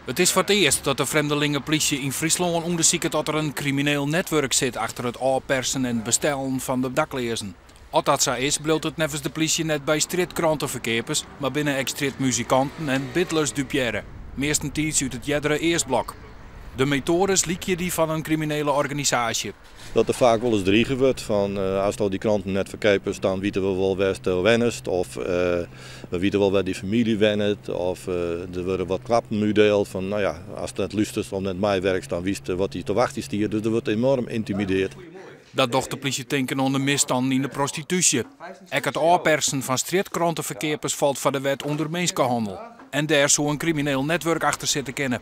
It is foar it earst dat de frjemdelingeplysje yn Fryslân ûndersiket oft der in krimineel netwurk sit achter it ôfpersen en bestellen fan de dakleazen. As dat sa is, bliuwt it neffens de plysje net by strjitkranteferkeapers, mar binne ek strjitmuzikanten en bidlers dupearre, meastentiids út it eardere Eastblok. De metoades lykje dy fan in kriminele organisaasje. Dat der faak wolris drige wurdt fan asto dy kranten net ferkeapest dan witte we wol wêr'tsto wennest of we witte wol wêr dyn famylje wennet of der wurde wat klappen útdield fan no ja, ast net lústerst of net meiwurkest dan witst wat dy te wachtsjen stiet. Dus der wurdt enoarm yntimideard. Dat docht de plysje tinken oan de misstannen yn de prostitúsje. Ek it ôfpersen fan strjitkranteferkeapers falt foar de wet ûnder minskehannel. En dêr soe in krimineel netwurk achter sitte kinne.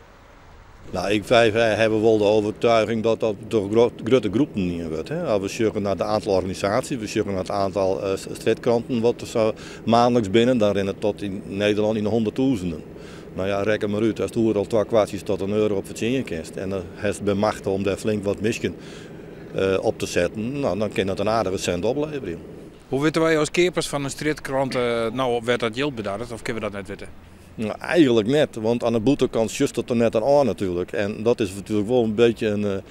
Nou, ik, wij, wij hebben wel de overtuiging dat dat door grutte groepen dien wordt. Hè. Als we sjogge naar het aantal organisaties, we sjogge naar het aantal strjitkranten wat der sa maandelijks binnen, dan rinne it tot yn Nederlân yn de hûnderttûzenen. Nou ja, rekken mar út, ast oeral twa kwartsjes tot in euro op fertsjinje kinst en dan hast de macht om dêr flink wat minsken op te setten, nou, dan kin dat in aardige sint opleverje. Hoe witte wy as keapers fan in strjitkrante no wêr't dat jild bedarret, of kinne we dat net witte? Nou, eigenlijk net, want aan de bûtenkant sjochst it der net oan natuurlijk. En dat is natuurlijk wol in beetje in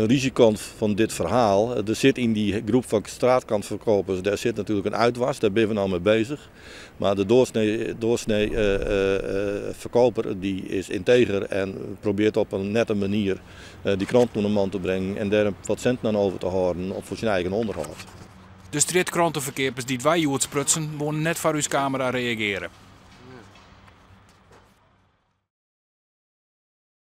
risiko fan dit ferhaal. Der sit yn dy groep fan straatkrantferkeapers, dêr sit natuurlijk in uitwas, dêr binne we no mei bezich. Mar de doorsnee ferkeaper dy is ynteger en probearret op in nette manier dy krant oan de man te bringen en dêr wat sinten oan over te hâlden foar syn eigen ûnderhâld. De strjitkranteferkeapers dy't wy hjoed sprutsen, woene net foar ús kamera reagearje.